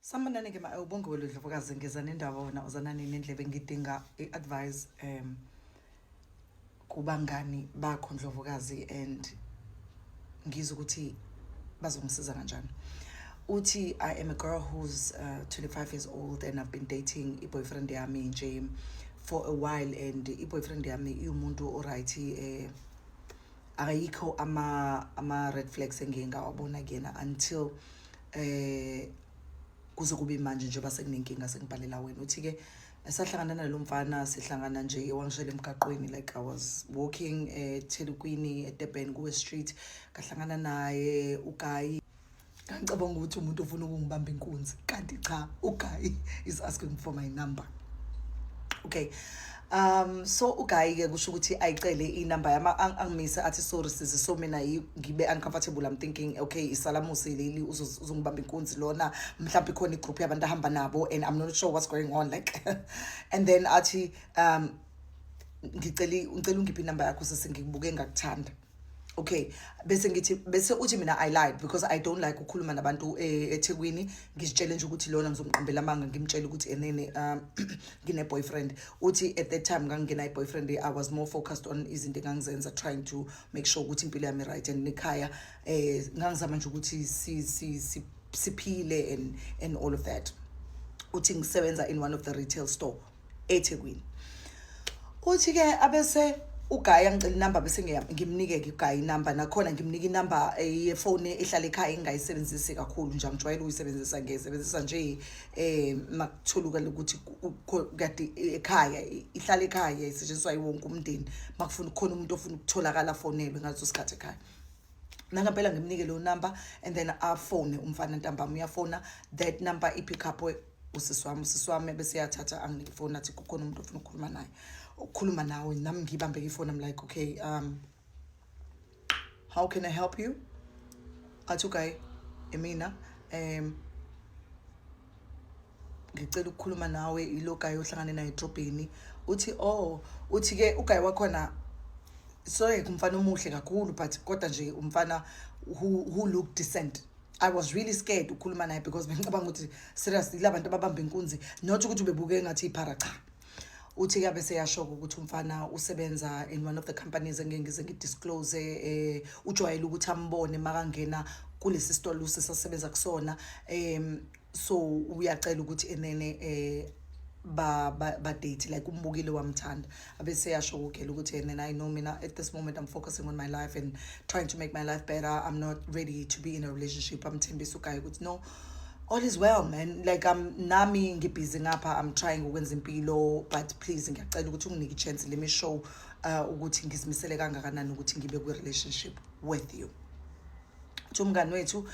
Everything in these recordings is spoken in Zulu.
Sanibonani-ke ma uBongiwe Ndlovukazi. Ngiza nendaba, wena uzanani nendlebe. Ngidinga i-advice kubangani bakho, Ndlovukazi, and ngizwe ukuthi bazongisiza kanjani. Uthi, I am a girl who's 25 years old and I've been dating i-boyfriend yami nje for a while, and i-boyfriend yami iwumuntu o-right, akayikho ama red flags engike ngawabona kuyena until kuze kube manje, njengoba sekunenkinga sengibhalela wena. Uthi-ke sahlangana nalo mfana, sihlangana nje, wangishela emgaqweni. Like, I was walking eThekwini, eDurban, kuwe Street, ngahlangana naye u-guy. Ngicabanga ukuthi umuntu ofuna ukungibamba inkunzi, kanti cha, u-guy is asking for my number. Okay, so u-guy ke kusho ukuthi ayicele inamba yami, angimise, athi, "Sorry sisi." So mina ngibe uncomfortable. I'm thinking, okay, isalamusi leli, uzongibamba inkunzi lona, mhlawumbe ikhona i-group yabantu ahamba nabo and I'm not sure what's going on, like. And then athi, "Ngicela ungiphe inamba yakho sisi, ngikubuke ngakuthanda." Okay, bese ngithi, bese uthi mina I lied because I don't like ukukhuluma nabantu eThekwini. Ngizitshele nje ukuthi lona ngizomqambela amanga, ngimtshele ukuthi enene ngine boyfriend. Uthi at that time ngangingena boyfriend, I was more focused on izinto engangizenza, trying to make sure ukuthi impilo yami right and ekhaya ngangizama nje ukuthi si si siphile and all of that. Uthi ngisebenza in one of the retail store eThekwini. Uthi ke abese u-guy angicela inamba, bese ngimnike ke u-guy inamba. Nakhona ngimnika inamba yefoni ehlala ekhaya, engingayisebenzisi kakhulu nje, angijwayele ukuyisebenzisa, ngiyisebenzisa nje makutholuka ukuthi kade ekhaya ihlala ekhaya, isetshenziswa yiwonke umndeni, makufuna khona umuntu ofuna ukutholakala afonelwe ngaleso sikhathi ekhaya. Nangempela ngimnike leyo number and then afone umfana ntambama. Uyafona, that number i-pick up usisi wami. Usisi wami bese yathatha, anginike ifoni, athi kukhona umuntu ofuna ukukhuluma naye, ukukhuluma nawe. Nami ngiyibambe ifoni. I'm like, "Okay, how can I help you?" Athi u-guy, "Emina ngicela ukukhuluma nawe, ilo guy ohlangane naye edrobheni." Uthi, "Oh." Uthi ke u-guy wakhona, sorry, umfana omuhle kakhulu, but kodwa nje umfana who looked decent. I was really scared ukukhuluma naye because bengicabanga ukuthi seriously labantu ababamba inkunzi, not ukuthi ubebuke engathi iphara, cha. Uthi ke bese yasho ukuthi umfana usebenza in one of the companies engeke ngize ngi-disclose, ujwayele ukuthi ambone makangena kulesi sitolo usesasebenza kusona, so uyacela ukuthi enene ba date, like umbukile wamthanda. Abese yasho kugela ukuthi, "And then I know mina at this moment I'm focusing on my life and trying to make my life better. I'm not ready to be in a relationship." Amthembisa u-guy ukuthi, "No, all is well, man, like I'm nami ngi-busy ngapha, I'm trying ukwenza impilo, but please ngiyacela ukuthi unginike i-chance, let me show ukuthi ngizimisele kangakanani ukuthi ngibe kwi-relationship with you." Uthi umngani wethu,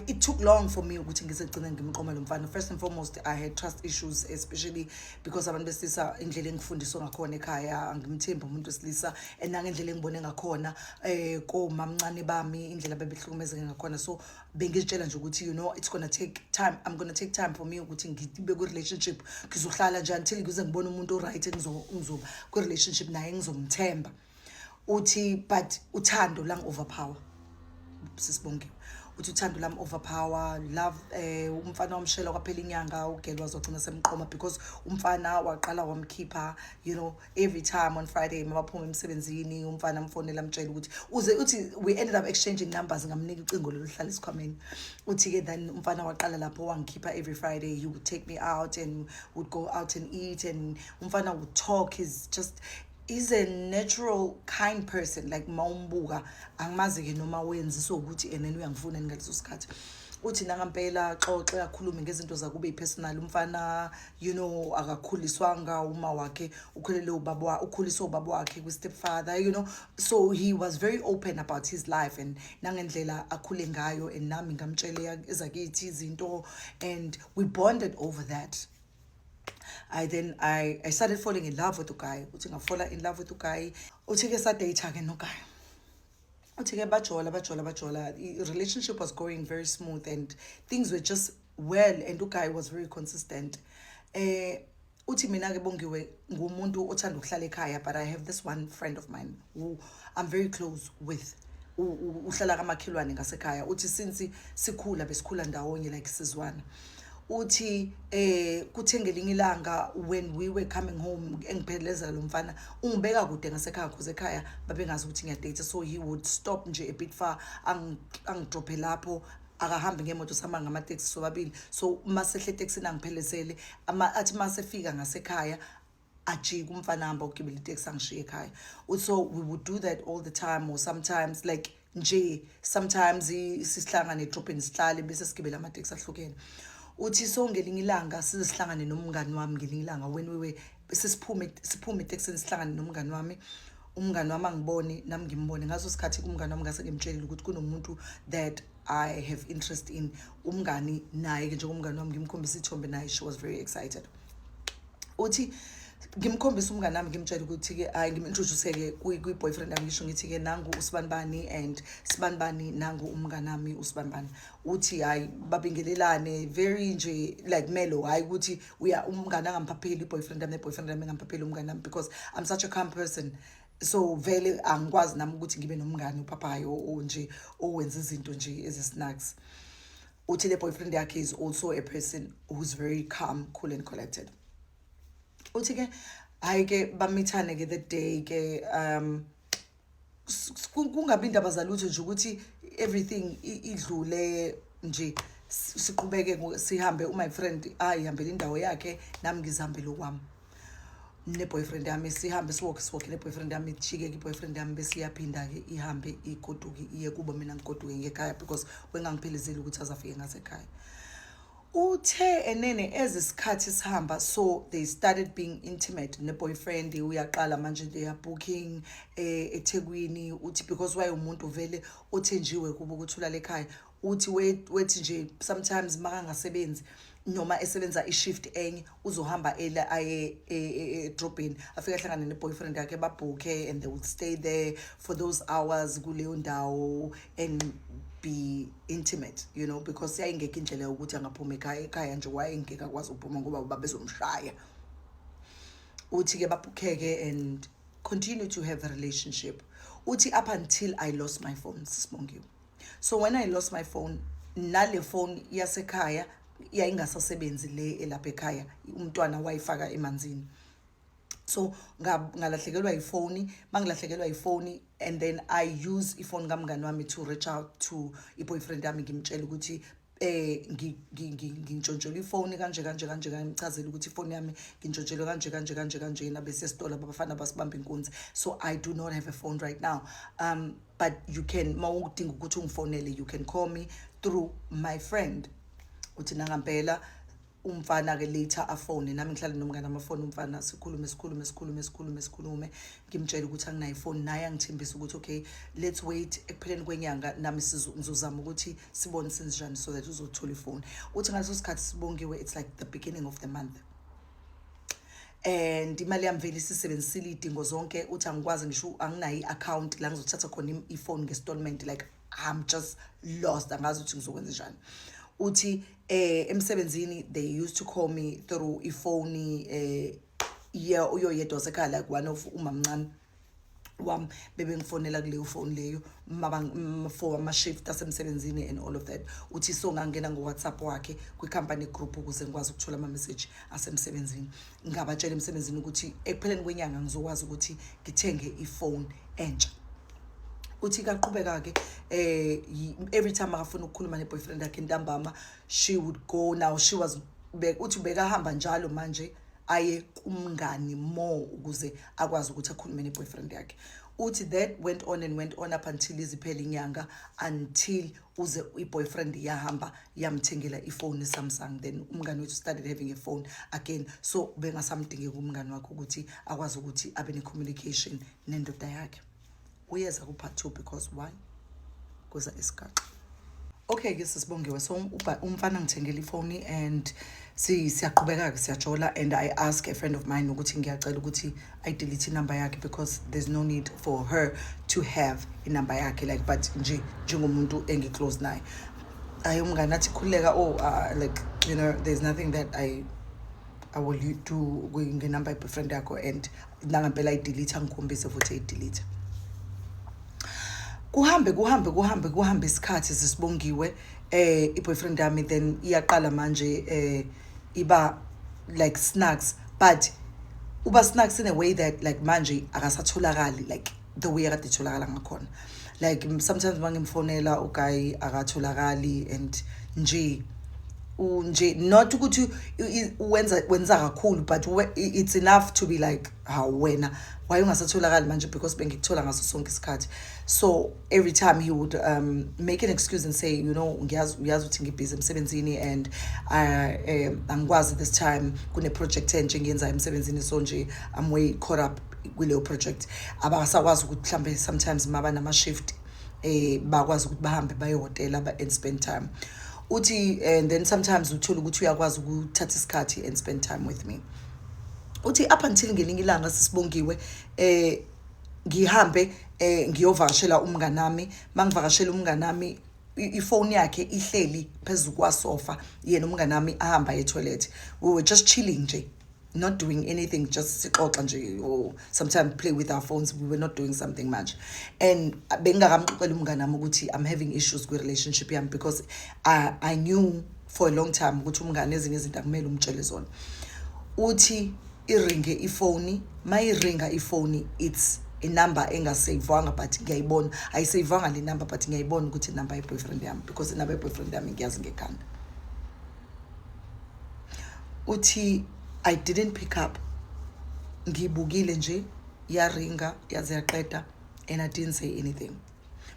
it took long for me ukuthi ngizegcine ngimqoma lo mfana. First and foremost, I had trust issues, especially because abantu besilisa, indlela engifundiswe ngakhona ekhaya, angimthembi umuntu wesilisa, and nangendlela engibone ngakhona komamncane bami, indlela bebehlukumezeke ngakhona. So bengizitshela nje ukuthi, it's gonna take time, I'm gonna take time for me ukuthi ngibe kwi-relationship. Ngizohlala nje until ngize ngibone umuntu o-right engizoba kwi-relationship naye, ngizomthemba. Uthi but uthando lang overpower, sisibongiwe. Uthi uthando lami overpower love, umfana wamshela, kwaphela inyanga, u-girl wazogcina semqoma because umfana waqala wamkhipha every time on Friday mabaphuma emsebenzini, umfana amfonela, amtshela ukuthi uze. Uthi we ended up exchanging numbers, ngamnika ucingo lolu hlala esikhwameni. Uthi ke then umfana waqala lapho wangikhipha every Friday. He would take me out and would go out and eat, and umfana would talk. He's a natural kind person, like mawumbuka angimazi ke noma wenziswa ukuthi enene uyangifuna ngaleso sikhathi. Uthi nangampela xoxe, akhulume ngezinto zakube i-personal. Umfana akakhuliswanga uma wakhe, ukhulele ubaba ukhuliswe ubaba wakhe kwi-stepfather, so he was very open about his life and nangendlela akhule ngayo, and nami ngamtshela ezakithi izinto and we bonded over that. I then I started falling in love with the guy. Uthi nga-fall in love with the guy. Uthi ke sa-date ke no guy. Uthi ke bajola, bajola, bajola. The relationship was going very smooth and things were just well, and the guy was very consistent. Uthi mina ke Bongiwe ngumuntu othanda ukuhlala ekhaya, but I have this one friend of mine who I'm very close with. Uhlala kamakhelwane ngasekhaya. Uthi since sikhula, besikhula ndawonye, like sizwana. Uthi kuthe ngelinye ilanga when we were coming home, engiphelezela lo mfana, ungibeka kude ngasekhaya because ekhaya babengazi ukuthi ngiyadate, so he would stop nje a bit far, angidrophe lapho. Akahambi ngemoto, sihamba ngamateksi sobabili. So masehle etekisini angiphelezele, athi masefika ngasekhaya ajike umfana, hamba ugibela iteksi, angishiye ekhaya. So we would do that all the time, or sometimes like nje sometimes sihlangane edrobheni, sihlale, bese sigibela amateksi ahlukene. Uthi so ngelinye ilanga size sihlangane nomngani wami, ngelinye ilanga when we were sesiphume, siphume etekisini, sihlangane nomngani wami. Umngani wami angibone, nami ngimbone. Ngaso sikhathi umngani wami ngase ngimtshelile ukuthi kunomuntu that I have interest in. Umngani naye-ke, njengomngani wami, ngimkhombisa ithombe, naye she was very excited. Uthi ngimkhombisa umngani wami, ngimtshela ukuthi-ke hayi, ngim-introduce-ke kwi-boyfriend yami, ngisho ngithi-ke nangu usibanibani and sibanibani, nangu umngani wami usibanibani. Uthi hayi, babingelelane very nje like mellow, hayi ukuthi uya umngani angamphapheli i-boyfriend yami, ne-boyfriend yami engamphapheli umngani wami, because I'm such a calm person, so vele angikwazi nami ukuthi ngibe nomngani ophaphayo o nje owenza izinto nje ezisnacks. Uthi le boyfriend yakhe is also a person who's very calm, cool and collected. Uthi ke hayi ke, bamithane ke the day ke, kungabi indaba zalutho nje, ukuthi everything idlule nje, siqhubeke sihambe. My friend ayihambele indawo yakhe, nami ngizihambele okwami ne-boyfriend yami. Sihambe, siwalke, siwalke ne-boyfriend yami, ijike-ke i-boyfriend yami, bese iyaphinda-ke ihambe, igoduke iye kubo, mina ngigoduke ngekhaya because wengangiphelezeli ukuthi azafike ngasekhaya. Uthe enene ezisikhathi sihamba, so they started being intimate ne-boyfriend. Uyaqala manje, they are booking eThekwini. Uthi because wayewumuntu vele othenjiwe kubo ukuthi ulala ekhaya, uthi wethi nje sometimes makangasebenzi noma esebenza i-shift enye, uzohamba ela aye edrobheni, afike ahlangane ne-boyfriend yakhe, babhukhe and they would stay there for those hours kuleyo ndawo and be intimate, because yayingekho indlela yokuthi angaphuma ekhaya. Ekhaya nje wayengeke akwazi ukuphuma ngoba babezomshaya. Uthi-ke babhukheke and continue to have a relationship. Uthi up until I lost my phone, Sisibongiwe. So when I lost my phone, nale phone yasekhaya yayingasasebenzi, le elapha ekhaya umntwana wayifaka emanzini. So ngalahlekelwa ifoni. Mangilahlekelwa ifoni, and then I use ifoni kamngani wami to reach out to i-boyfriend yami, ngimtshela ukuthi ngintshontshelwe ifoni kanje kanje kanje, ngimchazela ukuthi ifoni yami ngintshontshelwe kanje kanje kanje kanje, bese esitolo abafana basibamba inkunzi, so I do not have a phone right now, but you can, mawudinga ukuthi ungifonele, you can call me through my friend. Uthi nangampela umfana-ke later afone, nami ngihlale nomngane, amafoni umfana, sikhulume, sikhulume, sikhulume, sikhulume, sikhulume, ngimtshele ukuthi anginayo ifoni. Naye angithembise ukuthi okay, let's wait ekupheleni kwenyanga, nami ngizozama ukuthi sibone senzenjani so that uzothola ifoni. Uthi ngaleso sikhathi, Sibongiwe, it's like the beginning of the month and imali yami vele isisebenzisile iy'dingo zonke. Uthi angikwazi ngisho, anginayo i-account la ngizothatha khona ifoni nge-installment. Like I'm just lost, angazi ukuthi ngizokwenza njani. Uthi emsebenzini they used to call me through ifoni yeah, uyoyedwa wasekhaya, like one of umamncane wami, bebengifonela kuleyo phone leyo for ama-shift asemsebenzini and all of that. Uthi so ngangena ngo-WhatsApp wakhe kwi-company group ukuze ngikwazi ukuthola ama-message asemsebenzini. Ngabatshela emsebenzini ukuthi ekupheleni kwenyanga ngizokwazi ukuthi ngithenge ifone entsha. Uthi kaqhubeka-ke, every time akafuna ukukhuluma ne-boyfriend yakhe ntambama, she would go. Now she was uthi bekahamba njalo manje aye kumngani more ukuze akwazi ukuthi akhulume ne-boyfriend yakhe. Uthi that went on and went on up until iziphela inyanga, until uze i-boyfriend yahamba yamthengela ifoni i-Samsung. Then umngani wethu started having a phone again, so bengasamdingeki umngani wakhe ukuthi akwazi ukuthi abe ne-communication nendoda yakhe. Uyeza ku-part two, because why kuza isigaxa. Okay ke, Sisibongiwe, so umfana ngithengela ifoni and siyaqhubeka-ke, siyajola, and I ask a friend of mine ukuthi ngiyacela ukuthi ayidelete inumber yakhe because there's no need for her to have inumber yakhe, like, but nje njengomuntu engiclose naye. Ayi, umngane athi khululeka, oh, like there's nothing that I will do ngenumber ye-boyfriend yakho, and nangampela ayidelete, angikhombise futhi ayidelete. Kuhambe kuhambe kuhambe kuhambe isikhathi, sisibongiwe, i-boyfriend yami then iyaqala manje iba like snacks, but uba snacks in a way that like manje akasatholakali like the way akade etholakala ngakhona. Like sometimes mangimfonela uguy akatholakali and nje nje not ukuthi wenza kakhulu, but it's enough to be like, "Hawu wena, why ungasatholakali manje? Because bengikuthola ngaso sonke isikhathi." So every time he would make an excuse and say, "Ngiyazi, uyazi ukuthi ngibhizi emsebenzini and angikwazi this time, kune-project entsha engiyenzayo emsebenzini, so nje I'm way caught up kuleyo project." Abasakwazi ukuthi mhlambe sometimes maba nama-shift bakwazi ukuthi bahambe baye hhotela and spend time. Uthi and then sometimes uthola ukuthi uyakwazi ukuthatha isikhathi and spend time with me. Uthi up until ngelinye ilanga, sisibongiwe, ngihambe ngiyovakashela umnganami. Mangivakashela umnganami, ifoni yakhe ihleli phezu kwasofa, yena umnganami ahamba etoilet. We were just chilling nje, not doing anything, just sixoxa nje or sometimes play with our phones. We were not doing something much and bengingakamxoxela umnganami ukuthi I'm having issues kwi-relationship yami, because I knew for a long time ukuthi umngane ezinye izinto akumele umtshele zona. Uthi iringe ifoni. Mayiringa ifoni, it's inumber engasavewanga, but ngiyayibona ayisavewanga le number, but ngiyayibona ukuthi inumber ye-boyfriend yami, because inumber ye-boyfriend yami ngiyazi ngekhanda. Uthi I didn't pick up, ngibukile nje, yaringa yaze yaqeda and I didn't say anything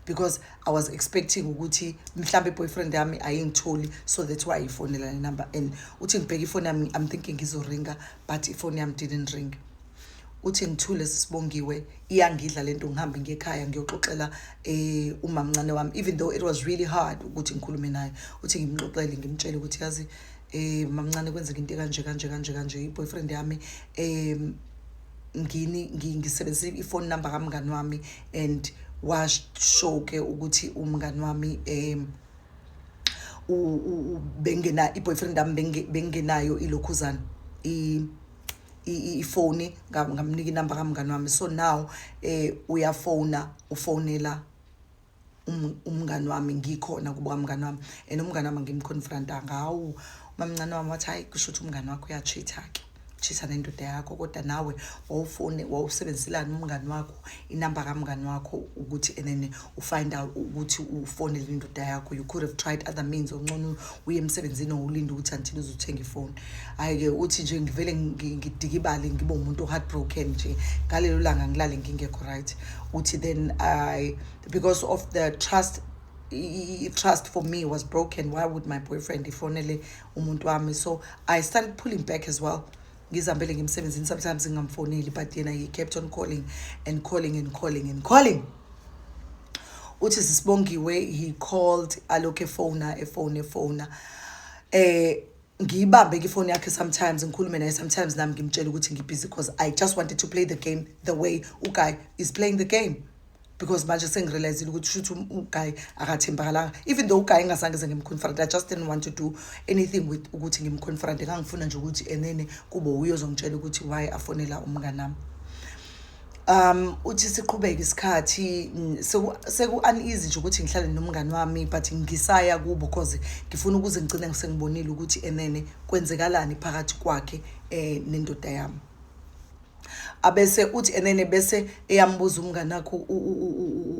because I was expecting ukuthi mhlambe i-boyfriend yami ayingitholi, so that's why ayifonela le number. And uthi ngibheka ifoni yami, I'm thinking izoringa, but ifoni yami didn't ring. Uthi ngithule, sisibongiwe, iyangidla lento. Ngihambe ngekhaya ngiyoxoxela umamncane wami, even though it was really hard ukuthi ngikhulume naye. Uthi ngimxoxele, ngimtshele ukuthi, "Yazi, mamncane, kwenzeka into kanje kanje kanje kanje, i-boyfriend yami ngini ngisebenzise ifone number kamngani wami and washo ke ukuthi umngani wami bengena i-boyfriend yami bengenayo ilokhuzana ifoni, ngamnika inamba kamngani wami, so now uyafona, ufonela umngani wami ngikhona kubo kamngani wami and umngani wami ngimconfronta ngawo." Mamncane wami wathi, "Hayi, kusho ukuthi umngani wakho uyacheat-ke, cheat nendoda yakho, kodwa nawe wawufone wawusebenziselani umngani wakho, inamba kamngani wakho, ukuthi and then ufind out ukuthi ufonele indoda yakho? You could have tried other means, ongcono uye emsebenzini ulinde ukuthi until uzothenga ifoni." Hhayi-ke, uthi nje ngivele ngidikibale, ngibe umuntu heartbroken nje ngalelo langa, ngilale ngingekho right. Uthi then I, because of the trust, trust for me was broken. Why would my boyfriend ifonele umuntu wami? So I started pulling back as well, ngizihambele ngimsebenzini, sometimes ngingamfoneli, but yena he kept on calling and calling and calling and calling. Uthi, sisibongiwe, he called, alokhu efona, efona, efona. Ngiyibambe ke ifoni yakhe sometimes, ngikhulume naye sometimes, nami ngimtshela ukuthi ngibusy, because I just wanted to play the game the way uguy is playing the game, because manje sengirealizile ukuthi shuthi uguy akathembakalanga, even though uguy engazange ze ngimconfront. I just didn't want to do anything with ukuthi ngimconfront. Ngangifuna nje ukuthi enene kube uye ozongitshela ukuthi why afonela umnganami. Uthi siqhubeke isikhathi, seku uneasy nje ukuthi ngihlale nomngani wami, but ngisaya kubo because ngifuna ukuze ngigcine sengibonile ukuthi enene kwenzekalani phakathi kwakhe nendoda yami. Abese uthi enene bese eyambuza umngani wakho.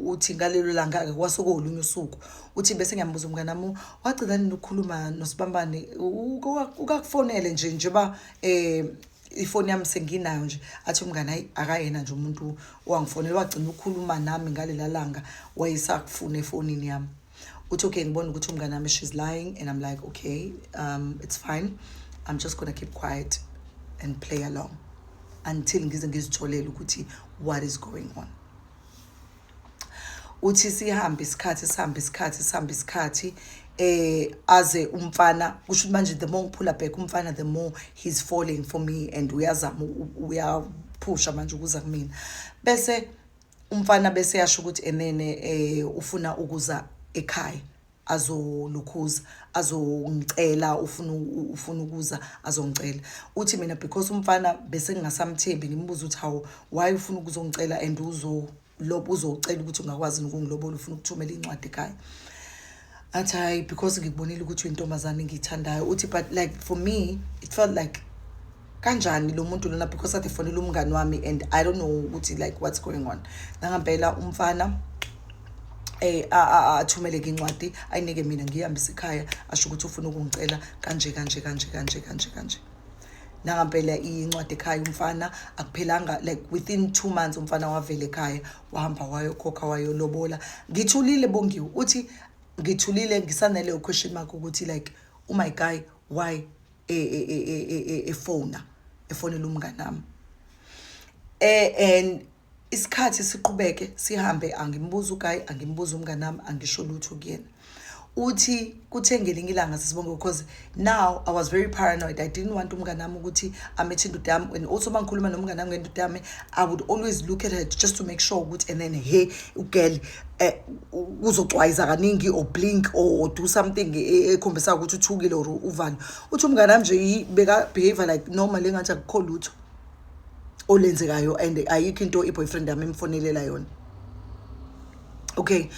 Uthi ngalelo langa-ke kwasukolunye usuku, uthi bese ngiyambuza umngani wami, "Wagcina nini ukukhuluma nosibambane? Ukakufonele nje njengoba ifoni yami senginayo nje?" Athi umngane, "Hayi, akayena nje umuntu owangifonela, wagcina ukukhuluma nami ngalela langa wayesakufuna efonini yami." Uthi okay, ngibona ukuthi umngane wami, she's lying, and I'm like, "Okay, it's fine, I'm just gonna keep quiet and play along until ngize ngizitholele ukuthi what is going on." Uthi sihambe isikhathi, sihambe isikhathi, sihambe isikhathi, aze umfana kusho ukuthi manje the more ngiphula back umfana, the more he's falling for me and uyazama, uyaphusha manje ukuza kumina. Bese umfana bese yasho ukuthi enene ufuna ukuza ekhaya azolukhuza, azongicela, ufuna ukuza azongicela. Uthi mina, because umfana bese ngingasamthembi, ngimbuza ukuthi, "Hawu, why ufuna ukuzongicela and uzo Uzoloba, uzocela ukuthi ungakwazi ukungilobola, ufuna ukuthumela incwadi ekhaya. Athi, "Hayi, because ngikubonile ukuthi uyintombazane engiyithandayo." Uthi, "But like, for me it felt like kanjani lo muntu lona, because ade fonela umngani wami and I don't know ukuthi like what's going on." Nangampela umfana athumele ke incwadi, ayinike mina, ngihambise ekhaya, asho ukuthi ufuna ukungicela kanje kanje kanje kanje kanje kanje. Nangampela incwadi ekhaya umfana, akuphelanga like within 2 months umfana wavela ekhaya, wahamba wayokhokha, wayolobola. Ngithulile, Bongiwe. Uthi, "Ngithulile, ngisanaleyo question mark ukuthi like, oh my guy, why efona, efonela umngani wami?" And isikhathi siqhubeke sihambe, angimbuza uguy, angimbuza umngani wami, angisho lutho kuyena. Uthi kuthe ngelinye ilanga, Sisi Bongiwe, because now I was very paranoid, I didn't want umngani wami ukuthi amethe indoda yami. And also mangikhuluma nomngani wami ngendoda yami, I would always look at her just to make sure ukuthi and then, hey, ugirl uzocwayiza kaningi or blink or do something ekhombisa ukuthi uthukile or uvalo. Uthi umngani wami nje beka behave like normal, engathi akukho lutho olenzekayo and ayikho into i-boyfriend yami emfonelela yona. Okay,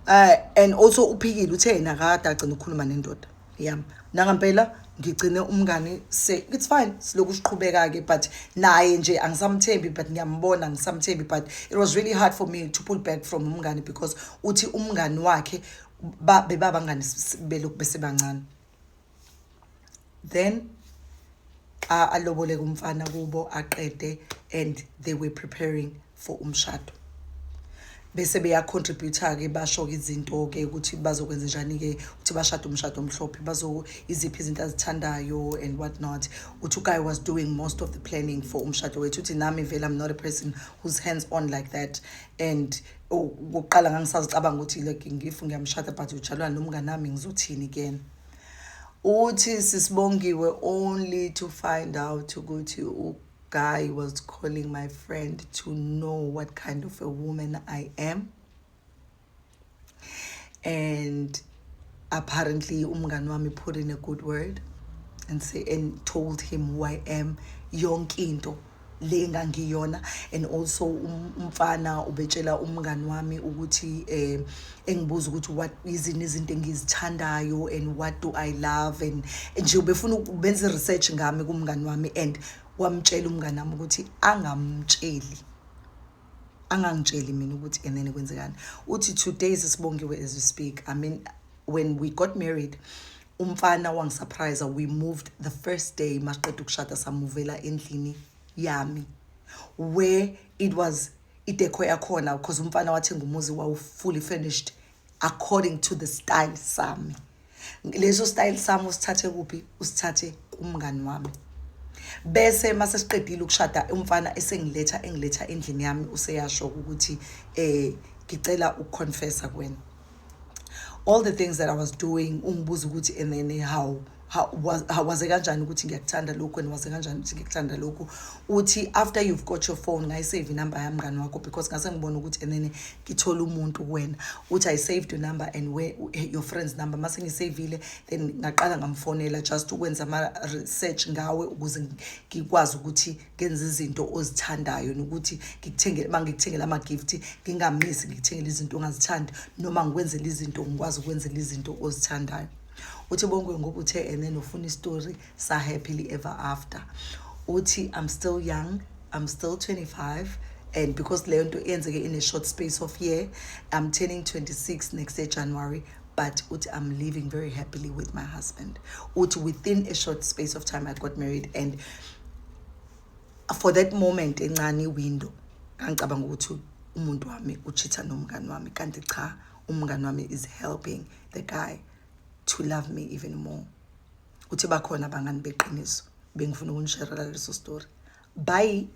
and also uphikile, uthe yena akade agcina ukukhuluma nendoda yami. Nangampela ngigcine umngani se it's fine, siloku siqhubeka ke, but naye nje angisamthembi, but ngiyambona ngisamthembi. But it was really hard for me to pull back from umngani, because uthi umngani wakhe bebabangani belokhu besebancane. Then aloboleka umfana kubo, aqede, and they were preparing for umshado, bese beyacontributa ke, basho ke izinto ke ukuthi bazokwenza njani ke, ukuthi bashade umshado omhlophe, bazo iziphi izinto azithandayo and what not. Uthi uguy was doing most of the planning for umshado wethu. Uthi, "Nami vele I'm not a person who's hands on like that, and okokuqala ngangisazicabanga ukuthi like ngifu ngiyamshada, but ujalwa nomngani nami, ngizothini kuyena?" Uthi, Sisi Bongiwe, only to find out ukuthi guy was calling my friend to know what kind of a woman I am. And apparently umngani wami put in a good word and say and told him who I am, yonke into le engangiyona. And also umfana ubetshela umngani wami ukuthi engibuza ukuthi what izini izinto engizithandayo and what do I love, and nje ubefuna ubenza research ngami kumngani wami. And wamtshela umngani wami ukuthi angamtsheli, angangitsheli mina ukuthi and then kwenzekani. Uthi today, Sisi Bongiwe, as we speak, I mean, when we got married, umfana wangisurprise. We moved the first day masiqeda ukushada, samuvela endlini yami where it was idecor yakhona, because umfana wathenga umuzi wawu fully furnished according to the style sami. Leso style sami usithathe kuphi? Usithathe kumngani wami. Bese mase siqedile ukushada, umfana esengiletha, engiletha endlini yami, useyasho ukuthi ngicela ukuconfessa kuwena all the things that I was doing. Ungibuza ukuthi and then how waze kanjani ukuthi ngiyakuthanda lokhu and waze kanjani ukuthi ngikuthanda lokhu. Uthi, "After you've got your phone, ngayisave inumber yami mngani wakho, because ngase ngibona ukuthi and then ngithola umuntu kuwena." Uthi, "I saved your number and where your friend's number. Mase ngisavile, then ngaqala ngamfonela just ukwenza ama research ngawe ukuze ngikwazi ukuthi ngenze izinto ozithandayo nokuthi ngikuthengele, mangikuthengela ama gift, ngingamisi ngikuthengele izinto ongazithandi, noma ngikwenzele izinto, ngikwazi ukwenzela izinto ozithandayo." Uthi, "Bonke ngoba uthe and then ufuna istory sa happily ever after." Uthi, "I'm still young, I'm still 25, and because leyo nto yenzeke in a short space of year, I'm turning 26 next year January." But uthi, "I'm living very happily with my husband." Uthi, "Within a short space of time I got married, and for that moment encane window ngangicabanga ukuthi umuntu wami ucheata nomngani wami, kanti cha, umngani wami is helping the guy to love me even more." Uthi bakhona abangani beqiniso. Bengifuna ukunisharela leso story. Bye.